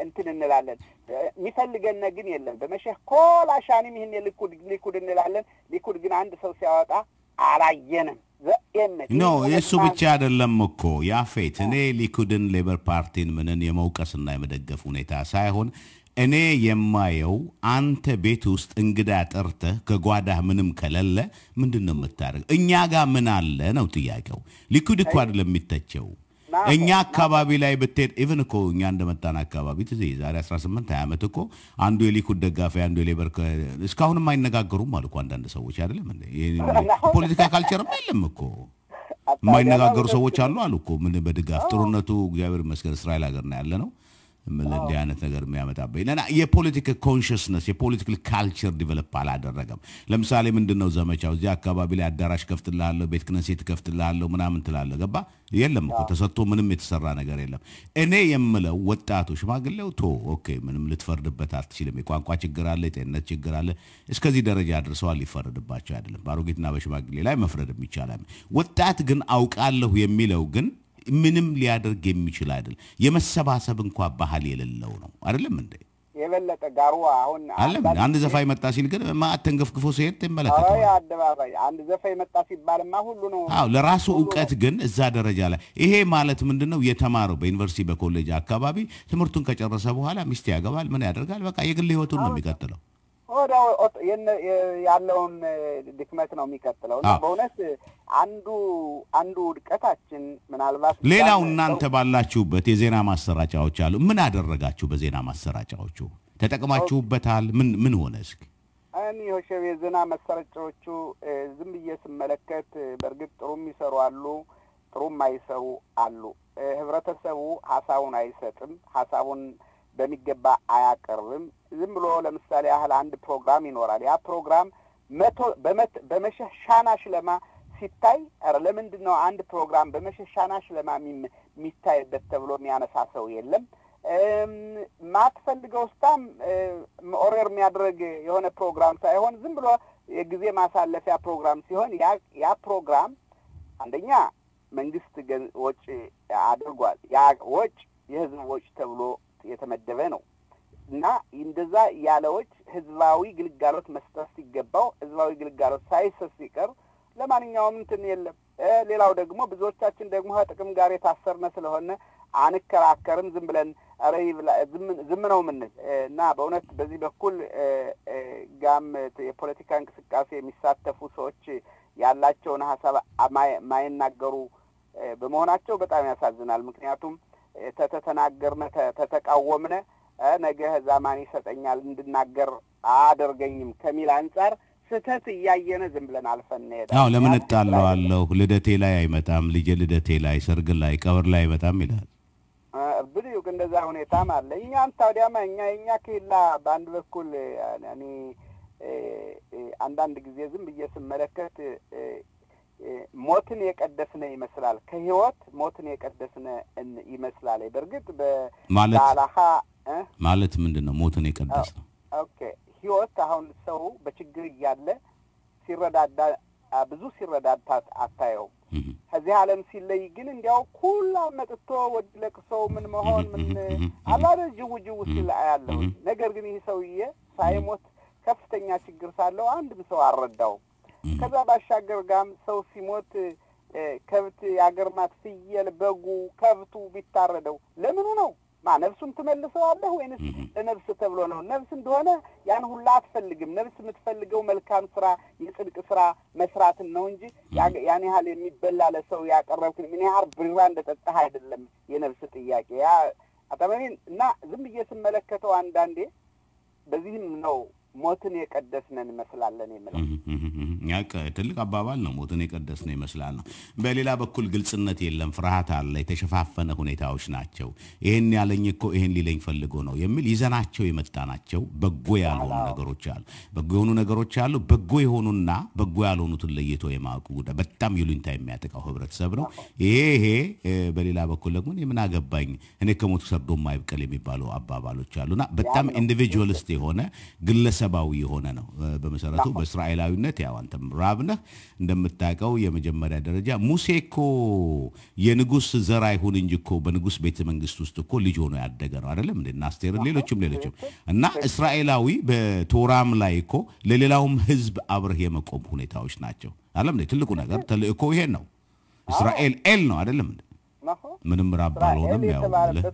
እንትን እንላለን። የሚፈልገን ግን የለም። በመሸህ כל השנים ይህን ሊኩድ ሊኩድ እንላለን። ሊኩድ ግን አንድ ሰው ሲያወጣ አላየንም። No፣ የእሱ ብቻ አይደለም እኮ ያፌት። እኔ ሊኩድን፣ ሌበር ፓርቲን ምንን የመውቀስና የመደገፍ ሁኔታ ሳይሆን እኔ የማየው አንተ ቤት ውስጥ እንግዳ ጠርተህ ከጓዳህ ምንም ከሌለ ምንድን ነው የምታደርገው? እኛ ጋር ምን አለ ነው ጥያቄው። ሊኩድ እኮ አይደለም የሚተቸው። እኛ አካባቢ ላይ ብትሄድ even እኮ እኛ እንደመጣን አካባቢ ትዝ የዛሬ 18 20 ዓመት እኮ አንዱ የሊኩድ ደጋፊ አንዱ የሌበር እስካሁንም አይነጋገሩም አሉ እኮ አንዳንድ ሰዎች፣ አይደለም እንዴ? ፖለቲካ culture ም የለም እኮ፣ የማይነጋገሩ ሰዎች አሉ አሉ እኮ። ምን በድጋፍ ጥሩነቱ እግዚአብሔር ይመስገን እስራኤል ሀገር ነው ያለ ነው። እንዲህ አይነት ነገር የሚያመጣብኝ እና የፖለቲካ consciousness፣ የ political culture develop አላደረገም። ለምሳሌ ምንድን ነው ዘመቻው? እዚህ አካባቢ ላይ አዳራሽ ከፍትልሃለሁ፣ בית כנסת ከፍትልሃለሁ ምናምን ትላለህ። ገባ የለም እኮ ተሰጥቶ ምንም የተሰራ ነገር የለም። እኔ የምለው ወጣቱ፣ ሽማግሌው ቶ okay፣ ምንም ልትፈርድበት አትችልም። የቋንቋ ችግር አለ፣ የጤንነት ችግር አለ። እስከዚህ ደረጃ አድርሰዋል፣ ሊፈረድባቸው አይደለም። በአሮጊትና በሽማግሌ ላይ መፍረድ የሚቻል፣ ወጣት ግን አውቃለሁ የሚለው ግን ምንም ሊያደርግ የሚችል አይደለም። የመሰባሰብ እንኳ ባህል የሌለው ነው። አይደለም እንዴ? የበለጠ ጋርዋ አሁን አለም አንድ ዘፋኝ መጣ ሲል ግን ማዕት ተንገፍግፎ ሲሄድ ትመለከተዋል። አደባባይ አንድ ዘፋኝ መጣ ሲባልማ ሁሉ ነው። አዎ፣ ለራሱ እውቀት ግን እዛ ደረጃ ላይ ይሄ ማለት ምንድን ነው? የተማረው በዩኒቨርሲቲ በኮሌጅ አካባቢ ትምህርቱን ከጨረሰ በኋላ ሚስት ያገባል፣ ምን ያደርጋል? በቃ የግል ህይወቱን ነው የሚቀጥለው። ወዲያው ያለውን ድክመት ነው የሚቀጥለው። እና በእውነት አንዱ ውድቀታችን ምናልባት ሌላው እናንተ ባላችሁበት የዜና ማሰራጫዎች አሉ። ምን አደረጋችሁ? በዜና ማሰራጫዎቹ ተጠቅማችሁበታል? ምን ምን ሆነ እስኪ? እኔ ሆሸብ የዜና መሰረጫዎቹ ዝም ብዬ ስመለከት በእርግጥ ጥሩ የሚሰሩ አሉ፣ ጥሩ የማይሰሩ አሉ። ህብረተሰቡ ሀሳቡን አይሰጥም፣ ሀሳቡን በሚገባ አያቀርብም። ዝም ብሎ ለምሳሌ ያህል አንድ ፕሮግራም ይኖራል። ያ ፕሮግራም መቶ በመሸህ שנה שלמה ሲታይ ኧረ ለምንድን ነው አንድ ፕሮግራም በመሸህ שנה שלמה የሚታይበት ተብሎ የሚያነሳ ሰው የለም። ማትፈልገው סתם מעורר የሚያደርግ የሆነ ፕሮግራም ሳይሆን ዝም ብሎ የጊዜ ማሳለፊያ ፕሮግራም ሲሆን ያ ፕሮግራም አንደኛ መንግስት ወጪ አድርጓል። ያ ወጪ የህዝብ ወጪ ተብሎ የተመደበ ነው እና እንደዛ ያለ ወጪ ህዝባዊ ግልጋሎት መስጠት ሲገባው ህዝባዊ ግልጋሎት ሳይሰጥ ሲቀር ለማንኛውም እንትን የለም። ሌላው ደግሞ ብዙዎቻችን ደግሞ ከጥቅም ጋር የታሰርነ ስለሆነ አንከራከርም። ዝም ብለን ኧረ ዝም ነው የምንል እና በእውነት በዚህ በኩል גם የፖለቲካ እንቅስቃሴ የሚሳተፉ ሰዎች ያላቸውን ሀሳብ ማይናገሩ በመሆናቸው በጣም ያሳዝናል። ምክንያቱም ተተናገርነ ተተቃወምነ ነገ እዛ ማን ይሰጠኛል እንድናገር አያደርገኝም ከሚል አንጻር ስህተት እያየነ ዝም ብለን አልፈን እንሄዳለን። አዎ ለምን እጣለዋለሁ? ልደቴ ላይ አይመጣም፣ ልጄ ልደቴ ላይ፣ ሰርግ ላይ፣ ቀብር ላይ አይመጣም ይላል። ብድዩቅ እንደዛ ሁኔታም አለ። እኛም ታዲያማ እኛ የኛ ክላ በአንድ በኩል እኔ አንዳንድ ጊዜ ዝም ብዬ ስመለከት ሞትን የቀደስነ ይመስላል። ከህይወት ሞትን የቀደስነ ይመስላል። በእርግጥ በአላሃ ማለት ምንድን ነው ሞትን የቀደስነው? Okay ህይወት አሁን ሰው በችግር እያለ ሲረዳዳ ብዙ ሲረዳዳ አታየውም። ከዚህ ዓለም ሲለይ ግን እንዲያው ኩላ መጥቶ ወደ ለቅሶው ምን መሆን ምን አላለ ጅው ጅው ሲል አያለሁ። ነገር ግን ይህ ሰውዬ ሳይሞት ከፍተኛ ችግር ሳለው አንድም ሰው አልረዳውም። ከዛ ባሻገር גם ሰው ሲሞት ከብት የአገር ማት ፍየል፣ በጉ፣ ከብቱ ቢታረደው ለምኑ ነው? ነፍሱን ትመልሰዋለህ ወይንስ ለነፍስ ተብሎ ነው? ነፍስ እንደሆነ ያን ሁላ አትፈልግም። ነፍስ የምትፈልገው መልካም ስራ፣ የጽድቅ ስራ መስራትን ነው እንጂ ያን ያህል የሚበላ ለሰው ያቀረብክን ምን ያህል ብራ እንደጠጣህ አይደለም የነፍስ ጥያቄ። ያ አጠመኔን እና ዝም ብዬ ስመለከተው አንዳንዴ በዚህም ነው ሞትን የቀደስን እንመስላለን የምለው። ትልቅ አባባል ነው። ሞትን የቀደስን ይመስላል ነው። በሌላ በኩል ግልጽነት የለም፣ ፍርሃት አለ፣ የተሸፋፈነ ሁኔታዎች ናቸው። ይሄን ያለኝ እኮ ይሄን ሊለኝ ፈልጎ ነው የሚል ይዘናቸው የመጣናቸው በጎ ያልሆኑ ነገሮች አሉ። በጎ የሆኑ ነገሮች አሉ። በጎ የሆኑና በጎ ያልሆኑትን ለይቶ የማወቅ ጉዳይ በጣም ይሉኝታ የሚያጠቃው ህብረተሰብ ነው። ይሄ በሌላ በኩል ደግሞ እኔ ምን አገባኝ እኔ ከሞቱ ሰርዶ የማይብቀል የሚባሉ አባባሎች አሉና በጣም individualist የሆነ ግለሰባዊ የሆነ ነው። በመሰረቱ በእስራኤላዊነት ያው አንተም ራብ ነህ እንደምታውቀው የመጀመሪያ ደረጃ ሙሴ እኮ የንጉስ ዘር አይሁን እንጂ እኮ በንጉስ ቤተ መንግስት ውስጥ እኮ ልጅ ሆኖ ያደገ ነው አይደለም እንዴ? እና አስቴርን ሌሎችም እና እስራኤላዊ በቶራም ላይ እኮ ለሌላውም ህዝብ አብረህ የመቆም ሁኔታዎች ናቸው አይደለም እንዴ? ትልቁ ነገር ተልእኮ ይሄን ነው። እስራኤል ኤል ነው አይደለም እንዴ? ምንም ራብ ባልሆነም ያው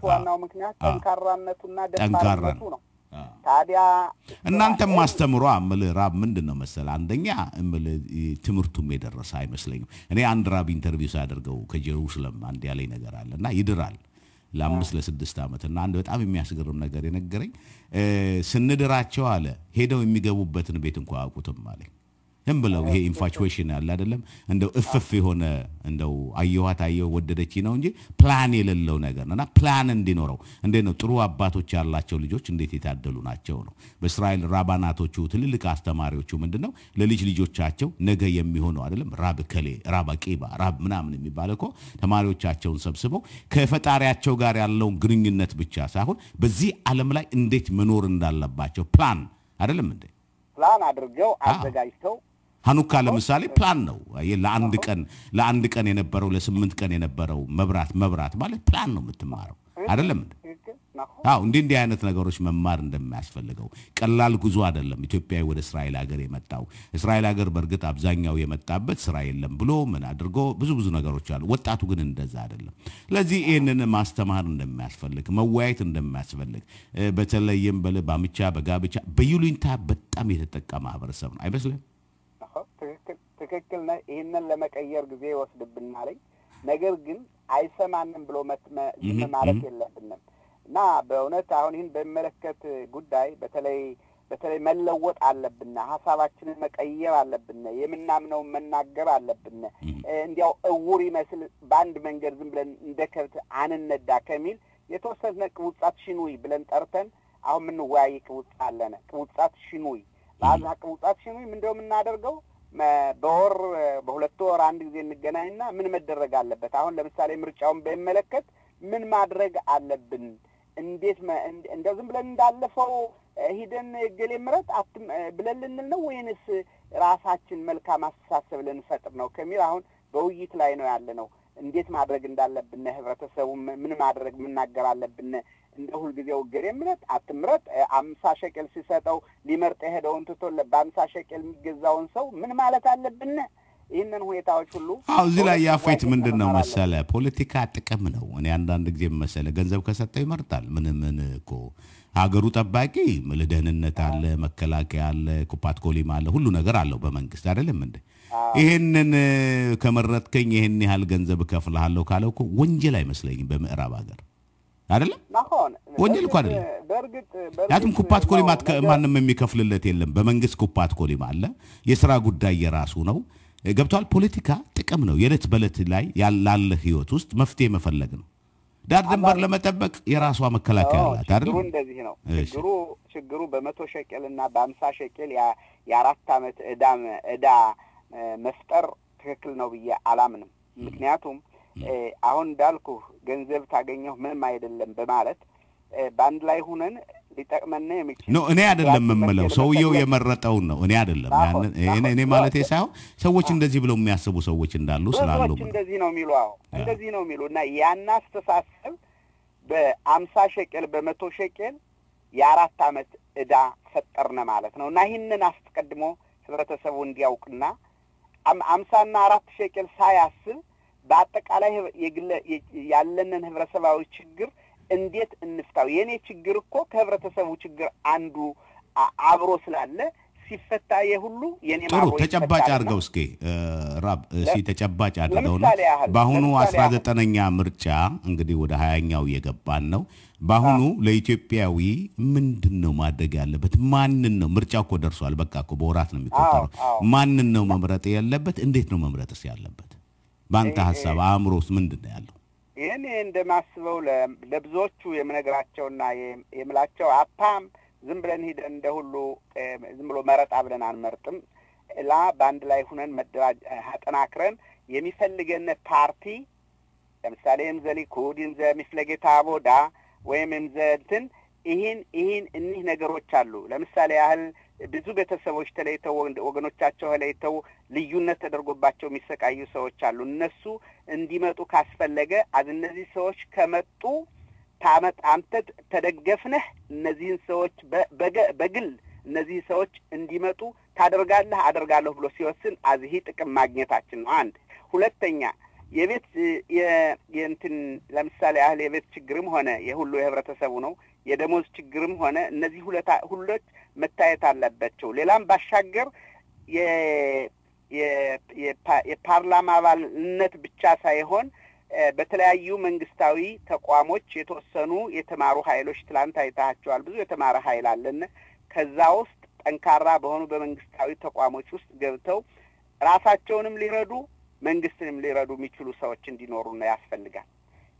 ዋናው ምክንያት ጠንካራነቱና ደፋርነቱ ነው። ታዲያ እናንተም ማስተምሯ እምልህ ራብ ምንድነው መሰለህ፣ አንደኛ እምልህ ትምህርቱም የደረሰ አይመስለኝም። እኔ አንድ ራብ interview ሳደርገው ከጀሩሳሌም አንድ ያለኝ ነገር አለና ይድራል ለ5 ለ6 ዓመት እና አንድ በጣም የሚያስገርም ነገር የነገረኝ ስንድራቸው አለ ሄደው የሚገቡበትን ቤት እንኳን አያውቁትም አለኝ። ዝም ብለው ይሄ infatuation ያለ አይደለም እንደው እፍፍ የሆነ እንደው አየኋት አየሁ ወደደች ነው እንጂ ፕላን የሌለው ነገር ነውና ፕላን እንዲኖረው እንዴት ነው ጥሩ አባቶች ያላቸው ልጆች እንዴት የታደሉ ናቸው ነው። በእስራኤል ራባናቶቹ ትልልቅ አስተማሪዎቹ ምንድነው ለልጅ ልጆቻቸው ነገ የሚሆነው አይደለም ራብ ከሌ ራብ አቂባ ራብ ምናምን የሚባል እኮ ተማሪዎቻቸውን ሰብስበው ከፈጣሪያቸው ጋር ያለውን ግንኙነት ብቻ ሳይሆን በዚህ ዓለም ላይ እንዴት መኖር እንዳለባቸው ፕላን አይደለም እንዴ ፕላን አድርገው አዘጋጅተው ሀኑካ ለምሳሌ ፕላን ነው። ለአንድ ቀን የነበረው ለ8 ቀን የነበረው መብራት ማለት ፕላን ነው የምትማረው አይደለም እንዴ? አዎ እንዲህ አይነት ነገሮች መማር እንደሚያስፈልገው ቀላል ጉዞ አይደለም። ኢትዮጵያዊ ወደ እስራኤል ሀገር የመጣው እስራኤል ሀገር በእርግጥ አብዛኛው የመጣበት ስራ የለም ብሎ ምን አድርጎ ብዙ ብዙ ነገሮች አሉ። ወጣቱ ግን እንደዛ አይደለም። ስለዚህ ይሄንን ማስተማር እንደሚያስፈልግ መወያየት እንደሚያስፈልግ በተለይም በአምቻ በጋብቻ በይሉኝታ በጣም የተጠቃ ማህበረሰብ ነው አይመስልም? ትክክል ነህ። ይሄንን ለመቀየር ጊዜ ይወስድብናል። ነገር ግን አይሰማንም ብሎ ዝም ማለት የለብንም እና በእውነት አሁን ይህን በሚመለከት ጉዳይ በተለይ መለወጥ አለብን። ሐሳባችንን መቀየር አለብን። የምናምነውን መናገር አለብን። እንዲያው እውር ይመስል በአንድ መንገድ ዝም ብለን እንደ ከብት አንነዳ ከሚል የተወሰነ קבוצת שינוי ብለን ጠርተን አሁን የምንወያይ קבוצה አለን። קבוצת שינוי በአዛ קבוצת שינוי ምንድነው የምናደርገው? በወር በሁለት ወር አንድ ጊዜ እንገናኝና ምን መደረግ አለበት፣ አሁን ለምሳሌ ምርጫውን በሚመለከት ምን ማድረግ አለብን፣ እንዴት እንደው ዝም ብለን እንዳለፈው ሂደን እገሌ ምረጥ ብለን ልንል ነው ወይንስ ራሳችን መልካም አስተሳሰብ ልንፈጥር ነው ከሚል አሁን በውይይት ላይ ነው ያለነው። እንዴት ማድረግ እንዳለብን ህብረተሰቡ ምን ማድረግ መናገር አለብን። እንደ ሁልጊዜው እገሌ ምረጥ አትምረጥ 50 ሸቅል ሲሰጠው ሊመርጥ የሄደውን ትቶ በ50 ሸቅል የሚገዛውን ሰው ምን ማለት አለብን? ይህንን ሁኔታዎች ሁሉ አዎ እዚህ ላይ ያፌት ምንድነው መሰለ ፖለቲካ ጥቅም ነው። እኔ አንዳንድ ጊዜ መሰለ ገንዘብ ከሰጠው ይመርጣል። ምን ምን እኮ ሀገሩ ጠባቂ ለደህንነት አለ፣ መከላከያ አለ፣ ኩፓት ኮሊም አለ፣ ሁሉ ነገር አለው በመንግስት አይደለም እንዴ? ይሄንን ከመረጥከኝ ይሄን ያህል ገንዘብ እከፍልሃለሁ ካለው እኮ ወንጀል አይመስለኝም በምዕራብ ሀገር አይደለም? ወንጀል እኮ አይደለም። በእርግጥ ያቱም ኩፓት ኮሊም ማንም የሚከፍልለት የለም። በመንግስት ኩፓት ኮሊም አለ፣ የስራ ጉዳይ የራሱ ነው። ገብቷል። ፖለቲካ ጥቅም ነው። የዕለት በዕለት ላይ ያላለ ህይወት ውስጥ መፍትሄ መፈለግ ነው። ዳር ድንበር ለመጠበቅ የራሷ መከላከያ አላት አይደል? ችግሩ እንደዚህ ነው። ችግሩ በ100 ሸቅል እና በ50 ሸቅል የአራት ዓመት እዳ መፍጠር ትክክል ነው ብዬ አላምንም። ምክንያቱም አሁን እንዳልኩህ ገንዘብ ታገኘው ምንም አይደለም በማለት በአንድ ላይ ሆነን ሊጠቅመን የሚችል ነው። እኔ አይደለም የምለው ሰውየው የመረጠውን ነው። እኔ አይደለም እኔ ማለቴ ሳይሆን ሰዎች እንደዚህ ብለው የሚያስቡ ሰዎች እንዳሉ ስላሉ ነው። እንደዚህ ነው የሚሉ። አዎ እንደዚህ ነው የሚሉ እና ያን አስተሳሰብ በ50 ሸቅል በ100 ሸቅል የአራት ዓመት እዳ ፈጠርነ ማለት ነው። እና ይህንን አስቀድሞ ህብረተሰቡ እንዲያውቅና 54 ሸቅል ሳያስብ በአጠቃላይ ያለንን ህብረተሰባዊ ችግር እንዴት እንፍታው? የኔ ችግር እኮ ከህብረተሰቡ ችግር አንዱ አብሮ ስላለ ሲፈታ የሁሉ የኔ ጥሩ ተጨባጭ አድርገው እስኪ ራብ እስኪ ተጨባጭ አድርገው ነው። በአሁኑ 19ኛ ምርጫ እንግዲህ ወደ 20ኛው እየገባን ነው። በአሁኑ ለኢትዮጵያዊ ምንድነው ማድረግ ያለበት? ማንን ነው ምርጫው እኮ ደርሷል። በቃ እኮ በወራት ነው የሚቆጠረው። ማንን ነው መምረጥ ያለበት? እንዴት ነው መምረጥስ ያለበት? በአንተ ሐሳብ አእምሮስ ምንድነው ያለው? እኔ እንደማስበው ለብዙዎቹ የምነግራቸውና የምላቸው አፓም ዝም ብለን ሂደን እንደ ሁሉ ዝም ብሎ መረጣ ብለን አንመርጥም። ላ በአንድ ላይ ሆነን መደራጅ አጠናክረን የሚፈልገን ፓርቲ ለምሳሌ እምዘ ሊኩድ እምዘ ሚፍለጌታ አቦዳ ወይም እምዘ እንትን ይሄን እኒህ ነገሮች አሉ። ለምሳሌ ያህል ብዙ ቤተሰቦች ተለይተው ወገኖቻቸው ተለይተው ልዩነት ተደርጎባቸው የሚሰቃዩ ሰዎች አሉ። እነሱ እንዲመጡ ካስፈለገ እነዚህ ሰዎች ከመጡ ታመጥ አንተ ተደገፍነህ እነዚህን ሰዎች በግል እነዚህ ሰዎች እንዲመጡ ታደርጋለህ አደርጋለሁ ብሎ ሲወስን አዚህ ጥቅም ማግኘታችን ነው። አንድ ሁለተኛ የቤት የእንትን ለምሳሌ ያህል የቤት ችግርም ሆነ የሁሉ የህብረተሰቡ ነው የደሞዝ ችግርም ሆነ እነዚህ ሁለት መታየት አለባቸው። ሌላም ባሻገር የፓርላማ አባልነት ብቻ ሳይሆን በተለያዩ መንግስታዊ ተቋሞች የተወሰኑ የተማሩ ኃይሎች ትላንት አይታቸዋል። ብዙ የተማረ ኃይል አለን። ከዛ ውስጥ ጠንካራ በሆኑ በመንግስታዊ ተቋሞች ውስጥ ገብተው ራሳቸውንም ሊረዱ መንግስትንም ሊረዱ የሚችሉ ሰዎች እንዲኖሩ ነው ያስፈልጋል።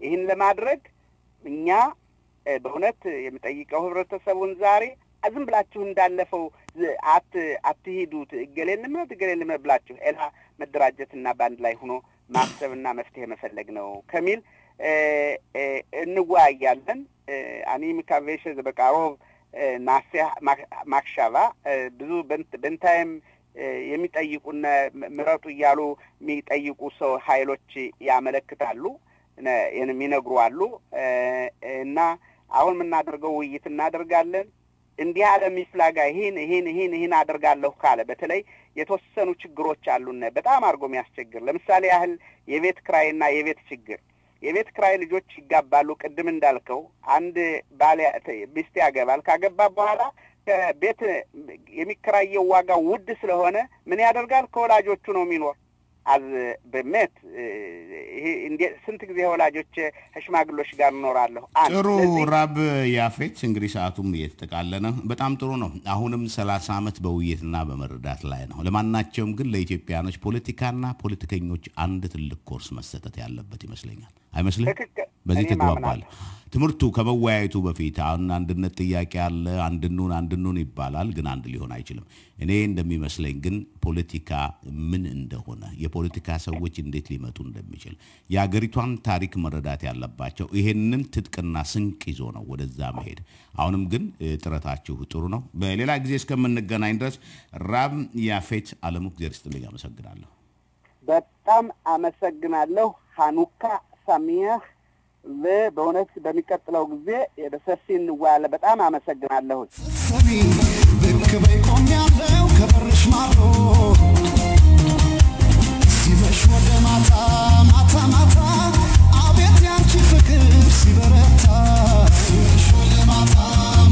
ይህን ለማድረግ እኛ በእውነት የምጠይቀው ህብረተሰቡን ዛሬ ዝም ብላችሁ እንዳለፈው አትሂዱት እገሌን ልምረጥ እገሌን ልምረጥ ብላችሁ ኤላ መደራጀትና በአንድ ላይ ሆኖ ማሰብና መፍትሄ መፈለግ ነው ከሚል እንወያያለን። አኒ ሚካቬሽ በቃሮብ ናሲያ ማክሻባ ብዙ በንታይም የሚጠይቁና ምረጡ እያሉ የሚጠይቁ ሰው ኃይሎች ያመለክታሉ የሚነግሩ አሉ። እና አሁን የምናደርገው ውይይት እናደርጋለን። እንዲህ ያለ ሚፍላጋ ይሄን ይሄን ይሄን ይሄን አደርጋለሁ ካለ በተለይ የተወሰኑ ችግሮች አሉና በጣም አድርጎ የሚያስቸግር ለምሳሌ ያህል የቤት ክራይና የቤት ችግር የቤት ክራይ ልጆች ይጋባሉ። ቅድም እንዳልከው አንድ ባል ሚስት ያገባል። ካገባ በኋላ ከቤት የሚከራየው ዋጋ ውድ ስለሆነ ምን ያደርጋል? ከወላጆቹ ነው የሚኖር። አዝ በመት ይሄ እንዴ ስንት ጊዜ ወላጆች ከሽማግሎች ጋር እኖራለሁ። ጥሩ ራብ ያፌት እንግዲህ ሰዓቱም እየተጠቃለለ ነው። በጣም ጥሩ ነው። አሁንም 30 ዓመት በውይይትና በመረዳት ላይ ነው። ለማናቸውም ግን ለኢትዮጵያኖች ፖለቲካና ፖለቲከኞች አንድ ትልቅ ኮርስ መሰጠት ያለበት ይመስለኛል። አይመስልም? በዚህ እኔም ተግባባል። አምናለሁ። ትምህርቱ ከመወያየቱ በፊት አሁን አንድነት ጥያቄ አለ፣ አንድኑን አንድኑን ይባላል፣ ግን አንድ ሊሆን አይችልም። እኔ እንደሚመስለኝ ግን ፖለቲካ ምን እንደሆነ፣ የፖለቲካ ሰዎች እንዴት ሊመጡ እንደሚችል የአገሪቷን ታሪክ መረዳት ያለባቸው ይሄንን ትጥቅና ስንቅ ይዞ ነው ወደዛ መሄድ። አሁንም ግን ጥረታችሁ ጥሩ ነው። በሌላ ጊዜ እስከምንገናኝ ድረስ ራብ ያፌት አለሙ፣ እግዚአብሔር ይስጥልኝ። አመሰግናለሁ። በጣም አመሰግናለሁ። ሀኑካ ሳሚያህ። በእውነት በሚቀጥለው ጊዜ በሰፊ እንወያለን። በጣም አመሰግናለሁ። ሰሚ ብቅ በይ ቆሜያለሁ ከበርሽ ማዶ። ሲመሽ ወደ ማታ ማታ ማታ አቤት ያንቺ ፍቅር ሲበረታ። ሲመሽ ወደ ማታ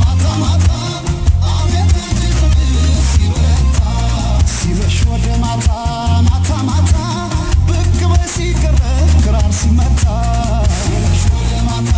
ማታ ማታ አቤት ያንቺ ፍቅር ሲበረታ። ሲመሽ ወደ ማታ ማታ ማታ ብቅ በይ ሲገረፍ ክራር ሲመታ። ሲመሽ ወደ ማታ